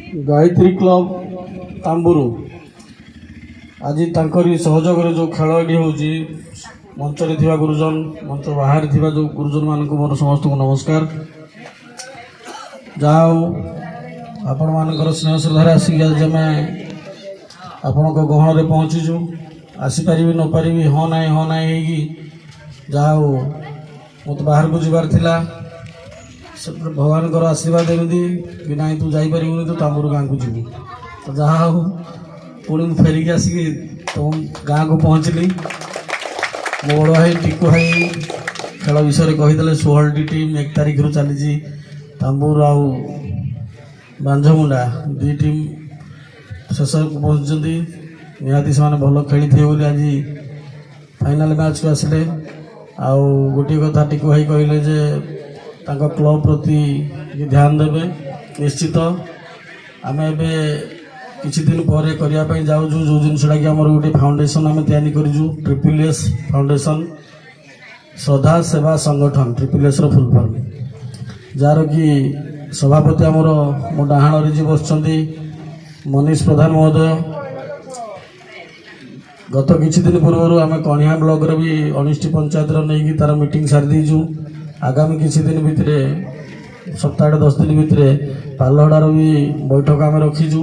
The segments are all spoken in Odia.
ଗାୟତ୍ରୀ କ୍ଲବ ତାମ୍ବୁରୁ, ଆଜି ତାଙ୍କରି ସହଯୋଗରେ ଯେଉଁ ଖେଳ ଏଠି ହେଉଛି, ମଞ୍ଚରେ ଥିବା ଗୁରୁଜନ, ମଞ୍ଚ ବାହାରେ ଥିବା ଯେଉଁ ଗୁରୁଜନମାନଙ୍କୁ ମୋର ସମସ୍ତଙ୍କୁ ନମସ୍କାର। ଯାହା ହଉ, ଆପଣମାନଙ୍କର ସ୍ନେହ ଶ୍ରଦ୍ଧାରେ ଆସିକି ଆଜି ଆମେ ଆପଣଙ୍କ ଗହଣରେ ପହଞ୍ଚିଛୁ। ଆସିପାରିବି ନ ପାରିବି, ହଁ ନାହିଁ ହଁ ନାହିଁ ହେଇକି, ଯାହା ହଉ, ମୋତେ ବାହାରକୁ ଯିବାର ଥିଲା। ସେ ଭଗବାନଙ୍କର ଆଶୀର୍ବାଦ ଏମିତି କି ନାହିଁ, ତୁ ଯାଇପାରିବୁନି, ତୁ ତାମ୍ବୁରୁ ଗାଁକୁ ଯିବୁ। ତ ଯାହା ହଉ, ପୁଣି ମୁଁ ଫେରିକି ଆସିକି ତୁମ ଗାଁକୁ ପହଞ୍ଚିଲି। ମୋ ବଡ଼ ଭାଇ ଟିକୁ ଭାଇ ଖେଳ ବିଷୟରେ କହିଦେଲେ। 16ଟି ଟିମ୍ 1 ତାରିଖରୁ ଚାଲିଛି। ତାମ୍ବୁର ଆଉ ବାଞ୍ଝମୁଣ୍ଡା ଦୁଇ ଟିମ୍ ଶେଷକୁ ପହଞ୍ଚିଛନ୍ତି। ନିହାତି ସେମାନେ ଭଲ ଖେଳିଥିବେ ବୋଲି ଆଜି ଫାଇନାଲ୍ ମ୍ୟାଚ୍କୁ ଆସିଲେ। ଆଉ ଗୋଟିଏ କଥା ଟିକୁ ଭାଇ କହିଲେ ଯେ ତାଙ୍କ କ୍ଲବ୍ ପ୍ରତି ଟିକେ ଧ୍ୟାନ ଦେବେ। ନିଶ୍ଚିତ ଆମେ ଏବେ କିଛି ଦିନ ପରେ କରିବା ପାଇଁ ଯାଉଛୁ, ଯେଉଁ ଜିନିଷଟା କି ଆମର ଗୋଟେ ଫାଉଣ୍ଡେସନ୍ ଆମେ ତିଆରି କରିଛୁ, ଟ୍ରିପଲ୍ ଏସ୍ ଫାଉଣ୍ଡେସନ୍, ଶ୍ରଦ୍ଧା ସେବା ସଂଗଠନ, ଟ୍ରିପଲ୍ ଏସ୍ର ଫୁଲ୍ ଫର୍ମ, ଯାହାର କି ସଭାପତି ଆମର ମୋ ଡାହାଣରେ ଯିଏ ବସିଛନ୍ତି, ମନୀଷ ପ୍ରଧାନ ମହୋଦୟ। ଗତ କିଛି ଦିନ ପୂର୍ବରୁ ଆମେ କଣିହାଁ ବ୍ଲକରେ ବି 19ଟି ପଞ୍ଚାୟତର ନେଇକି ତାର ମିଟିଂ ସାରି ଦେଇଛୁ। ଆଗାମୀ କିଛି ଦିନ ଭିତରେ, ସପ୍ତାହଟେ 10 ଦିନ ଭିତରେ ପାଲହଡ଼ାର ବି ବୈଠକ ଆମେ ରଖିଛୁ।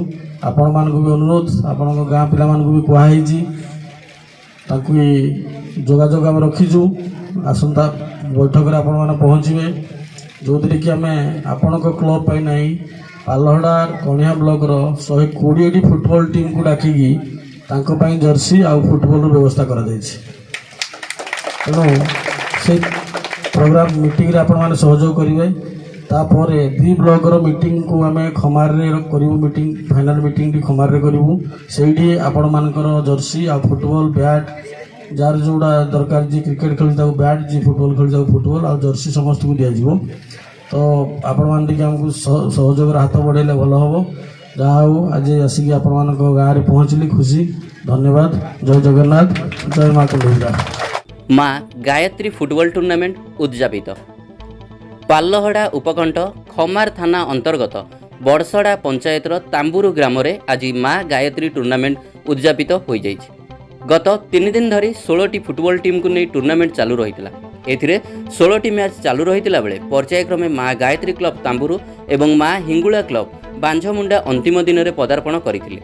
ଆପଣମାନଙ୍କୁ ବି ଅନୁରୋଧ, ଆପଣଙ୍କ ଗାଁ ପିଲାମାନଙ୍କୁ ବି କୁହାହେଇଛି, ତାଙ୍କୁ ବି ଯୋଗାଯୋଗ ଆମେ ରଖିଛୁ। ଆସନ୍ତା ବୈଠକରେ ଆପଣମାନେ ପହଞ୍ଚିବେ, ଯେଉଁଥିରେ କି ଆମେ ଆପଣଙ୍କ କ୍ଲବ୍ ପାଇଁ ନାହିଁ, ପାଲହଡ଼ା କଣିହାଁ ବ୍ଲକର 120ଟି ଫୁଟବଲ ଟିମ୍କୁ ଡାକିକି ତାଙ୍କ ପାଇଁ ଜର୍ସି ଆଉ ଫୁଟବଲର ବ୍ୟବସ୍ଥା କରାଯାଇଛି। ତେଣୁ ସେଇ ପ୍ରୋଗ୍ରାମ ମିଟିଂରେ ଆପଣମାନେ ସହଯୋଗ କରିବେ। ତାପରେ ଦୁଇ ବ୍ଲକର ମିଟିଂକୁ ଆମେ ଖମାରରେ କରିବୁ। ମିଟିଂ, ଫାଇନାଲ ମିଟିଂଟି ଖମାରରେ କରିବୁ। ସେଇଠି ଆପଣମାନଙ୍କର ଜର୍ସି ଆଉ ଫୁଟବଲ ବ୍ୟାଟ୍, ଯାହାର ଯେଉଁଟା ଦରକାର, ଯିଏ କ୍ରିକେଟ୍ ଖେଳୁଛି ତାକୁ ବ୍ୟାଟ୍, ଯିଏ ଫୁଟବଲ ଖେଳୁଛି ତାକୁ ଫୁଟବଲ ଆଉ ଜର୍ସି ସମସ୍ତଙ୍କୁ ଦିଆଯିବ। ତ ଆପଣମାନେ ଟିକେ ଆମକୁ ସହଯୋଗର ହାତ ବଢ଼େଇଲେ ଭଲ ହେବ। ଯାହା ହଉ, ଆଜି ଆସିକି ଆପଣମାନଙ୍କ ଗାଁରେ ପହଞ୍ଚିଲି, ଖୁସି। ଧନ୍ୟବାଦ। ଜୟ ଜଗନ୍ନାଥ, ଜୟ ମା କୁଣ୍ଡୁରା। ମା ଗାୟତ୍ରୀ ଫୁଟବଲ ଟୁର୍ଣ୍ଣାମେଣ୍ଟ ଉଦଯାପିତ। ପାଲହଡ଼ା ଉପକଣ୍ଠ ଖମାର ଥାନା ଅନ୍ତର୍ଗତ ବଡ଼ସଡ଼ା ପଞ୍ଚାୟତର ତାମ୍ବୁରୁ ଗ୍ରାମରେ ଆଜି ମା ଗାୟତ୍ରୀ ଟୁର୍ଣ୍ଣାମେଣ୍ଟ ଉଦଯାପିତ ହୋଇଯାଇଛି। ଗତ 3 ଦିନ ଧରି 16ଟି ଫୁଟବଲ ଟିମ୍କୁ ନେଇ ଟୁର୍ଣ୍ଣାମେଣ୍ଟ ଚାଲୁ ରହିଥିଲା। ଏଥିରେ 16ଟି ମ୍ୟାଚ୍ ଚାଲୁ ରହିଥିଲା ବେଳେ ପର୍ଯ୍ୟାୟକ୍ରମେ ମା ଗାୟତ୍ରୀ କ୍ଲବ ତାମ୍ବୁରୁ ଏବଂ ମା ହିଙ୍ଗୁଳା କ୍ଲବ ବାଞ୍ଝମୁଣ୍ଡା ଅନ୍ତିମ ଦିନରେ ପଦାର୍ପଣ କରିଥିଲେ।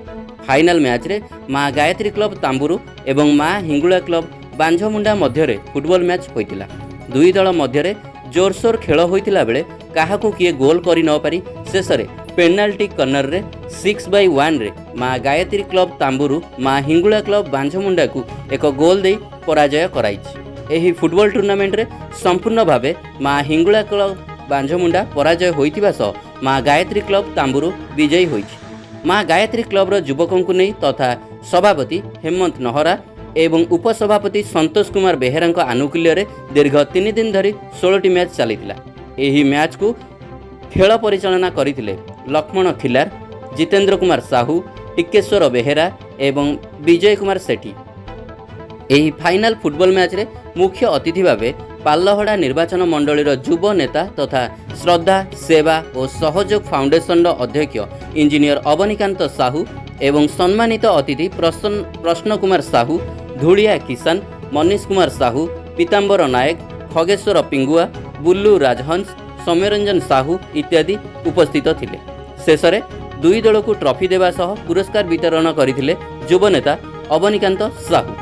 ଫାଇନାଲ ମ୍ୟାଚ୍ରେ ମା ଗାୟତ୍ରୀ କ୍ଲବ ତାମ୍ବୁରୁ ଏବଂ ମା ହିଙ୍ଗୁଳା କ୍ଲବ ବାଞ୍ଝମୁଣ୍ଡା ମଧ୍ୟରେ ଫୁଟବଲ ମ୍ୟାଚ୍ ହୋଇଥିଲା। ଦୁଇ ଦଳ ମଧ୍ୟରେ ଜୋରସୋର ଖେଳ ହୋଇଥିଲା ବେଳେ କାହାକୁ କିଏ ଗୋଲ କରି ନ ପାରି ଶେଷରେ ପେନାଲ୍ଟି କର୍ଣ୍ଣରରେ 6-1ରେ ମା ଗାୟତ୍ରୀ କ୍ଲବ ତାମ୍ବୁରୁ ମା ହିଙ୍ଗୁଳା କ୍ଲବ ବାଞ୍ଝମୁଣ୍ଡାକୁ ଏକ ଗୋଲ ଦେଇ ପରାଜୟ କରାଇଛି। ଏହି ଫୁଟବଲ ଟୁର୍ଣ୍ଣାମେଣ୍ଟରେ ସମ୍ପୂର୍ଣ୍ଣ ଭାବେ ମା ହିଙ୍ଗୁଳା କ୍ଲବ ବାଞ୍ଝମୁଣ୍ଡା ପରାଜୟ ହୋଇଥିବା ସହ ମା ଗାୟତ୍ରୀ କ୍ଲବ ତାମ୍ବୁରୁ ବିଜୟୀ ହୋଇଛି। ମା ଗାୟତ୍ରୀ କ୍ଲବର ଯୁବକଙ୍କୁ ନେଇ ତଥା ସଭାପତି ହେମନ୍ତ ନହରା ଏବଂ ଉପସଭାପତି ସନ୍ତୋଷ କୁମାର ବେହେରାଙ୍କ ଆନୁକୂଲ୍ୟରେ ଦୀର୍ଘ 3 ଦିନ ଧରି 16ଟି ମ୍ୟାଚ୍ ଚାଲିଥିଲା। ଏହି ମ୍ୟାଚ୍କୁ ଖେଳ ପରିଚାଳନା କରିଥିଲେ ଲକ୍ଷ୍ମଣ ଖିଲାର, ଜିତେନ୍ଦ୍ର କୁମାର ସାହୁ, ଟିକେଶ୍ୱର ବେହେରା ଏବଂ ବିଜୟ କୁମାର ସେଠୀ। ଏହି ଫାଇନାଲ ଫୁଟବଲ ମ୍ୟାଚ୍ରେ ମୁଖ୍ୟ ଅତିଥି ଭାବେ ପାଲହଡ଼ା ନିର୍ବାଚନ ମଣ୍ଡଳୀର ଯୁବ ନେତା ତଥା ଶ୍ରଦ୍ଧା, ସେବା ଓ ସହଯୋଗ ଫାଉଣ୍ଡେସନର ଅଧ୍ୟକ୍ଷ ଇଞ୍ଜିନିୟର ଅବନୀକାନ୍ତ ସାହୁ ଏବଂ ସମ୍ମାନିତ ଅତିଥି ପ୍ରଶ୍ନ କୁମାର ସାହୁ, ଧୂଳିଆ କିଷାନ, ମନୀଷ କୁମାର ସାହୁ, ପୀତାମ୍ବର ନାୟକ, ଖଗେଶ୍ୱର ପିଙ୍ଗୁଆ, ବୁଲୁ ରାଜହଂସ, ସୌମ୍ୟରଞ୍ଜନ ସାହୁ ଇତ୍ୟାଦି ଉପସ୍ଥିତ ଥିଲେ। ଶେଷରେ ଦୁଇ ଦଳକୁ ଟ୍ରଫି ଦେବା ସହ ପୁରସ୍କାର ବିତରଣ କରିଥିଲେ ଯୁବନେତା ଅବନୀକାନ୍ତ ସାହୁ।